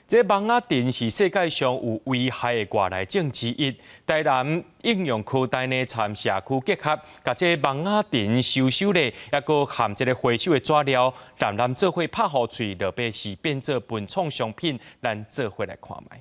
這蠓仔藤是世界上有危害的外來種之一。台南應用科大呢參社區結合，共這蠓仔藤收收咧，抑閣含這個回收的紙料，攬攬做伙拍予脆，落尾是變做文創商品，咱做伙來看覓。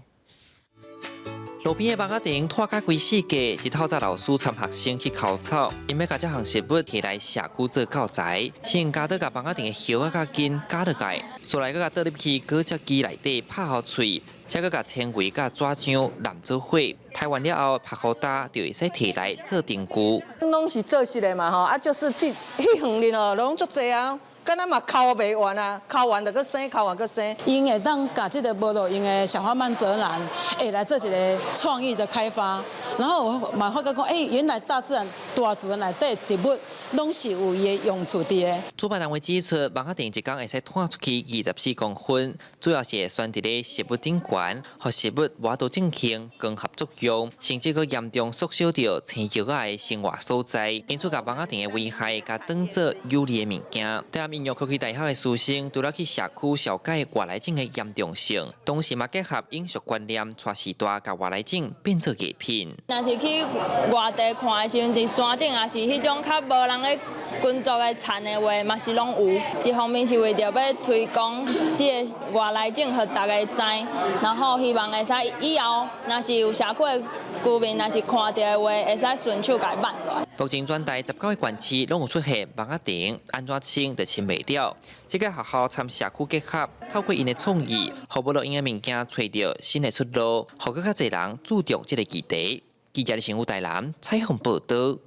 路邊的蠓仔藤拖甲規世界，一透早老師參學生去摳草，𪜶欲共這項植物提來社區做教材，先加倒共蠓仔藤的葉仔佮根絞落來，紲來閣共倒入去果汁機內底拍予脆，再閣共纖維佮紙漿攬做伙，篩完了後拍予焦就會使提來做燈具。攏是做實的嘛吼，啊就是去彼園裡哦，攏足濟啊。敢若嘛摳袂完啊，摳完就閣生，摳完閣生。𪜶會當共這個無路用的小花蔓澤蘭，會來做一個創意的開發。然後我嘛發覺講，欸，原來大自然、大自然內底植物攏是有伊的用處佇的。主辦單位指出，蠓仔藤一工會使拖出去24公分，主要是會懸佇咧食物頂懸，予食物無法度進行光合作用，甚至閣嚴重縮小著青葉仔的生活所在。因此，共蠓仔藤的危害，共當做有利的物件。台南應用科技大學的師生，除了去社區紹介外來種的嚴重性，同時嘛結合永續觀念，帶時代共外來種變做藝品。若是去外地看的時陣，佇山頂也是彼種較無人咧耕作的田的話，嘛是攏有。一方面是為著欲推廣這个外來種，予大家知，然後希望會使以後，若是有社區的居民，若是看著的話，會使順手共伊挽落來。目前全台19個縣市攏有出現蠓仔藤，按怎清就清袂了。這个學校參社區結合，透過𪜶的創意，予無路用的物件揣著新的出路，予閣較濟人注重這个議題。記者的新聞台南採訪報導。